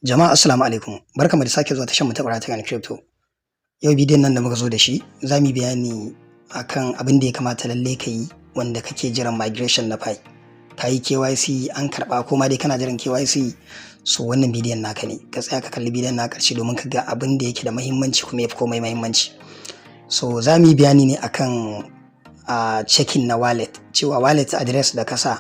Jama'a, assalamu alaikum. Barkamu da sake zuwa tashar mu ta Ƙwarata Crypto. Yau bidiyon nan da muka zo da shi, za mu yi bayani akan abin da ya kamata lalle ka yi wanda kake jiran migration na Pi. Ka yi KYC an karɓa, ko ma dai kana jiran KYC, so wannan bidiyon naka ne. Ka tsaya ka kalli bidiyon na ƙarshe domin ka ga abin da yake da muhimmanci kuma ya fi komai muhimmanci. So za mu yi bayani ne akan checking na wallet, cewa wallet address da ka sa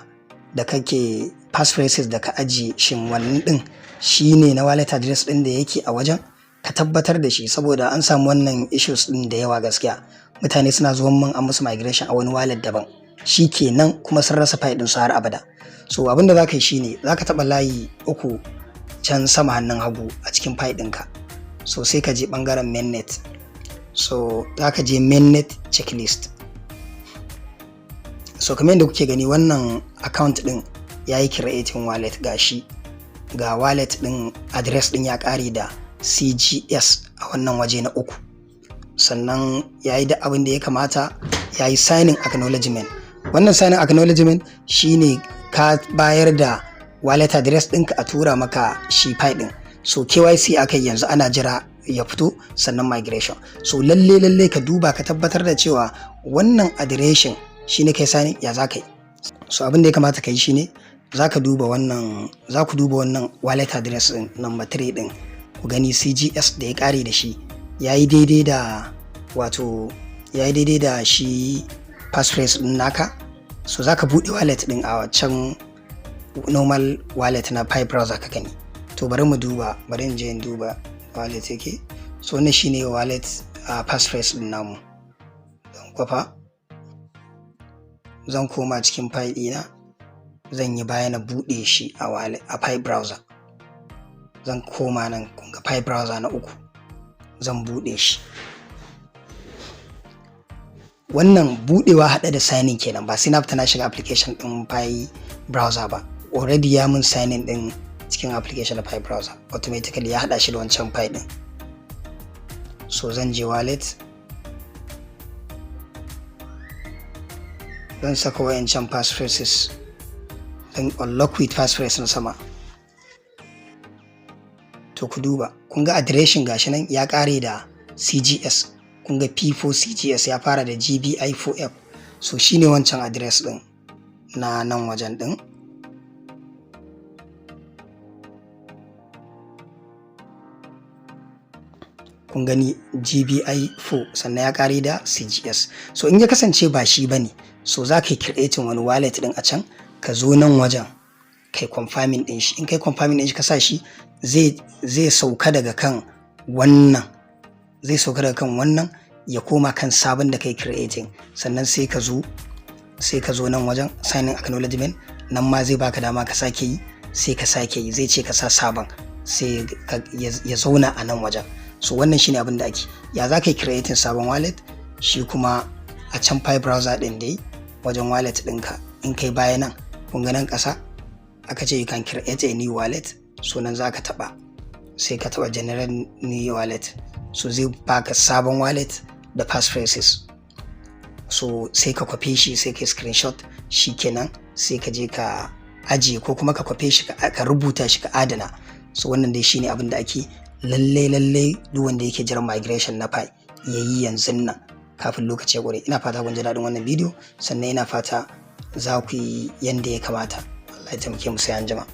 da kake passphrases da ka ajiye, shin wannan ɗin shi ne na wallet address ɗin da yake a wajen? Ka tabbatar da shi, saboda an samu wannan issues ɗin da yawa. Gaskiya mutane suna zuwan mun an musu migration a wani wallet daban, shi kenan kuma sun rasa Pi ɗin su har abada. So abin da za ka yi shine za ka taɓa layi uku can sama hannun hagu a cikin Pi ɗinka. So sai ka je ɓangaren mainnet. So za ka je mainnet checklist. So kamar yadda kuke gani, wannan account ɗin ya yi creating wallet. Gashi ga wallet ɗin, address ɗin ya ƙare da CGS a wannan waje na uku. Sannan ya yi da abin da ya kamata, ya yi signing acknowledgement. Wannan signing acknowledgement shine ka bayar da wallet address ɗinka a tura maka shi Pi ɗin. So KYC aka yi, yanzu ana jira ya fito sannan migration. So lalle lalle ka duba ka tabbatar da cewa wannan adireshin shine kai signing. Ya za ka yi? So abin da ya kamata ka yi shine za ka duba wannan, za ku duba wannan wallet address din number 3 din, ku gani CGS da ya kare da shi ya yi daidai da, wato ya yi daidai da shi passphrase din naka. So za ka buɗe wallet din a can normal wallet na Pi Browser ka gani. To bari mu duba, bari in je in duba wallet yake. So wannan shine wallet passphrase din namu. Zan kwafa, zan koma cikin Pi ɗina, zan yi baya na buɗe shi a wallet a Pi Browser. Zan koma nan, kun ga Pi Browser na uku, zan buɗe shi. Wannan buɗewa haɗe da signing kenan, ba sai na fita na shiga application ɗin Pi Browser ba. Already ya mun signing ɗin cikin application na Pi Browser, automatically ya haɗa shi da wancan Pi ɗin. So zan je wallet, zan saka wayancan passphrases, zan unlock with passphrase na sama. To ku duba, kun ga adireshin gashi nan ya kare da CGS. Kun ga P4 CGS ya fara da GBI4F. So shine wancan address din na nan wajen din. Kun gani GBI4, sannan ya kare da CGS. So in ya kasance ba shi bane, so za ka yi creating wani wallet din a can, ka zo nan wajen kai confirming din shi. In kai confirming din shi, ka sa shi, zai sauka daga kan wannan, zai sauka daga kan wannan ya koma kan sabon da kai creating. Sannan sai ka zo nan wajen signing acknowledgement. Nan ma zai baka dama ka sake yi, sai ka sake yi, zai ce ka sa sabon, sai ya zauna a nan wajen. So wannan shine abin da ake. Ya za ka yi creating sabon wallet? Shi kuma a can Pi Browser din dai, wajen wallet ɗinka, in kai baya nan, kun ga nan ƙasa aka ce you can create a new wallet. So nan za ka taɓa, sai ka taɓa generate new wallet. So zai baka sabon wallet da passphrases. So sai ka kwafe shi, sai ka screenshot, shi kenan sai ka je ka ajiye, ko kuma ka kwafe shi, ka rubuta shi, ka adana. So wannan dai shine abin da ake. Lalle lalle duk wanda yake jiran migration na Pi yayi yanzu nan kafin lokaci ya ƙure. Ina fata kun ji daɗin wannan bidiyo, sannan ina fata za ku yi yanda ya kamata. Allah ya taimake mu, sai an jima.